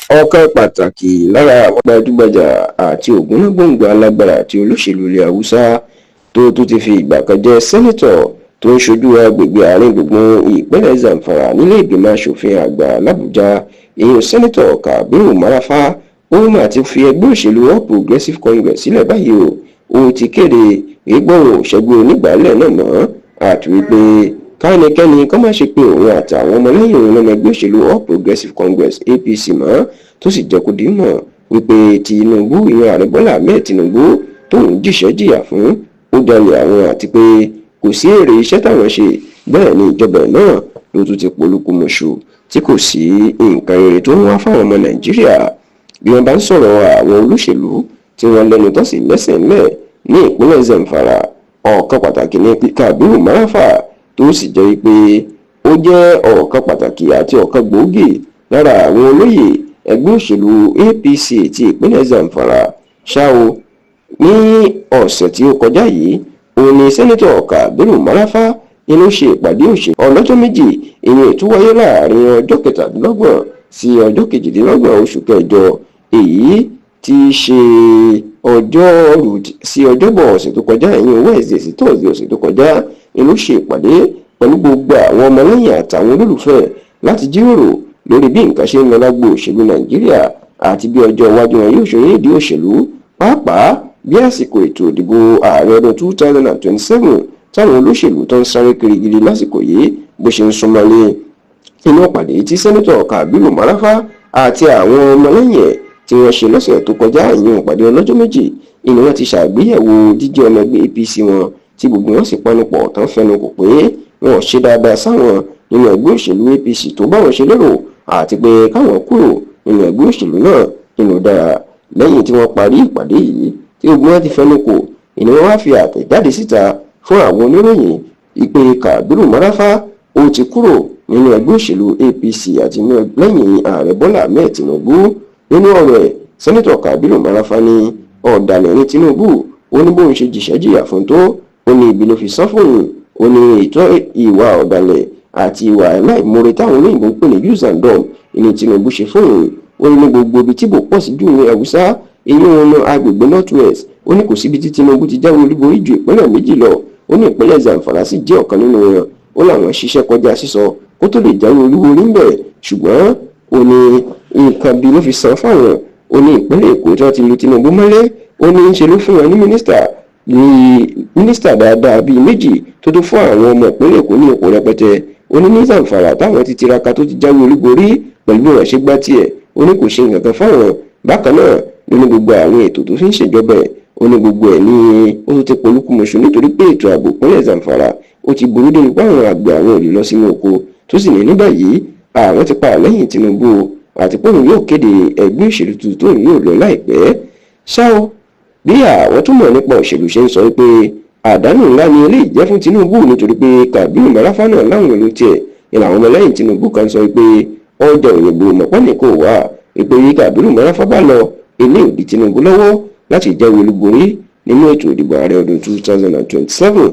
Ọ̀kan pàtàkì lára àwọn gbajúgbajà àti ògúnnágbòǹgbò alágbára àti olóṣèlú ilẹ̀ Haúsá tó tún ti fi ìgbà kan jẹ́ sẹ́nitọ̀ tó ń ṣojú agbègbè àárín gbùngbùn ìpínlẹ̀ Zamfara nílé ìgbìmọ̀ asòfin àgbà làbújá, ìyẹn Sẹ́nitọ̀ Kabiru Marafa, ó mà ti fi ẹgbẹ́ òṣèlú All Progressives Congress sílẹ̀ báyìí o. Ó ti kéde wípé òun ò ṣẹ́gbẹ́ onígbàálẹ̀ náà mọ́, àti wípé kánikẹ́ni kó má ṣe pé òun àtàwọn ọmọlẹ́yìn òun lọ́mọ ẹgbẹ́ òṣèlú All Progressives Congress, APC mọ́, tó sì jẹ́ kó di mọ̀ wípé Tinubu, ìyẹn Ààrẹ Bọ́lá Ahmed Tinubu tóun jíṣẹ́ jìyà fún, ó jalè àwọn, àti pé kò sí èrè iṣẹ́ táwọn ṣe. Bẹ́ẹ̀ ni ìjọba náà ló tún ti polúkúmuṣu tí kò sí nǹkan rere tó ń wá fáwọn ọmọ Nàìjíríà. Bí wọ́n bá ń sọ̀rọ̀ àwọn olóṣèlú tí wọ́n lẹ́nu tó sì lẹ́sẹ̀ ńlẹ̀ ní ìpínlẹ̀ Zamfara, ọ̀kan pàtàkì ní Kabiru Marafa, tó sì jẹ́ pé ó jẹ́ ọ̀kan pàtàkì àti ọ̀kan gbòógì lára àwọn olóyè ẹgbẹ́ òṣèlú APC ti ìpínlẹ̀ Zamfara. Ṣá o, ní ọ̀sẹ̀ tí ó kọjá yìí, òun ni Sẹ́nitọ̀ Kabiru Marafa inú ṣe ìpàdé òṣèlú ọlọ́jọ́ 2, ìyẹn ètò wáyé láàrin ọjọ́ 27 sí ọjọ́ 28 oṣù kẹjọ, èyí tí í ṣe Ọjọ́rú sí Ọjọ́bọ̀ ọ̀sẹ̀ tó kọjá, ìyẹn Wednesday sí Thursday ọ̀sẹ̀ tó kọjá. Inú ṣe ìpàdé pẹ̀lú gbogbo àwọn ọmọlẹ́yìn àtàwọn olólùfẹ́ láti jíròrò lórí bí nǹkan ṣe ń lọ lágbo òṣèlú Nàìjíríà àti bí ọjọ́ iwájú wọn yóò ṣe nídìí òṣèlú, pàápàá bí àsìkò ètò ìdìbò ààrẹ ọdún 2027 táwọn olóṣèlú tó ń sáré kirigiri lásìkò yìí bó ṣe ń súnmọ́lé. Inú ìpàdé tí Sẹ́nitọ̀ Kabiru Marafa àti àwọn ọmọlẹ́yìn ẹ̀ tí wọ́n ṣe lọ́sẹ̀ tó kọjá, ìyẹn ìpàdé ọlọ́jọ́ 2, ìní wọ́n ti ṣàgbéyẹ̀wò jíjẹ́ ọmọ ẹgbẹ́ APC wọn, tí gbogbo wọn sì panupọ̀ tán fẹnu kò pé wọn ò ṣe dáadáa sáwọn nínú ẹgbẹ́ òṣèlú APC tó báwọn ṣe lérò, àti pé káwọn kúrò nínú ẹgbẹ́ òṣèlú náà nínú dára. Lẹ́yìn tí wọ́n parí ìpàdé yìí, tí gbogbo wọn ti fẹnu kò, ìní wọn wá fi àtẹ̀jáde síta fún àwọn oníròyìn ìpè Kabiru Marafa ó ti kúrò nínú ẹgbẹ́ òṣèlú APC àti lẹ́yìn Ààrẹ Bọ́lá Ahmed Tinubu. Nínú ọ̀rọ̀ ẹ̀, Sẹ́nitọ̀ Kabiru Marafa ní ọ̀dàlẹ̀ ní Tinubu. Ó ní bóun ṣe jìṣẹ́ jìyà fún tó, ó ní ibi ló fi sán fóun. Ó ní ìtọ́ ìwà ọ̀dàlẹ̀ àti ìwà aláìmoore táwọn olóyìnbó ń pè ní use and dump ìní Tinubu ṣe fóun. Ó ní ní gbogbo ibi tí bò pọ̀ sí jù ní Haúsá, èyí òun agbègbè North West, ó ní kò síbi tí Tinubu ti jáwé olúborí ju ìpínlẹ̀ 2 lọ. Ó ní ìpínlẹ̀ Zamfara sì jẹ́ ọ̀kan nínú wọn. Ó láwọn ṣiṣẹ́ kọjá sísọ kó tó lè jáwé olúborí ńbẹ̀, ṣùgbọ́n ó ní nǹkan bí ló fi san fáwọn. Ó ní ìpínlẹ̀ Èkó tí wọ́n ti lu Tinubu mọ́lẹ̀, ó ní í ṣe ló fún wọn ní mínísítà, ní mínísítà dáadáa bíi 2, tó tó fún àwọn ọmọ ìpínlẹ̀ Èkó ní ipò rẹpẹtẹ. Ó ní ní Zamfara táwọn ti tiraka tó ti jáwé olúborí pẹ̀lú bí wọ́n ṣe gbá tiẹ̀, ó ní kò ṣe nǹkan kan fáwọn. Bákan náà ló ní gbogbo àwọn ètò tó fi ń ṣèjọba ẹ̀, ó ní gbogbo ẹ̀ ní ó tún ti polúkúmuṣu, nítorí pé ètò ààbò ìpínlẹ̀ Zamfara ó ti burú débi pé àwọn àgbẹ̀ àwọn ò lè lọ sínú oko, tó sì ní ní báyìí àwọn ti pa lẹ́yìn Tinubu, àti pé òun yóò kéde ẹgbẹ́ òṣèlú tuntun tóun yóò lọ láìpẹ́. Ṣá o, bí àwọn tó mọ̀ nípa òṣèlú ṣe ń sọ pé àdánù ńlá ni eléyìí jẹ́ fún Tinubu, nítorí pé Kabiru Marafa náà láwọn èrò tiẹ̀, ni làwọn ọmọlẹ́yìn Tinubu kan sọ pé ọjà òyìnbó mọ̀pẹ́ kò wá ìpè Kabiru Marafa bá lọ, eléyìí ò di Tinubu lọ́wọ́ láti jáwé olúborí nínú ètò ìdìbò ààrẹ ọdún 2027.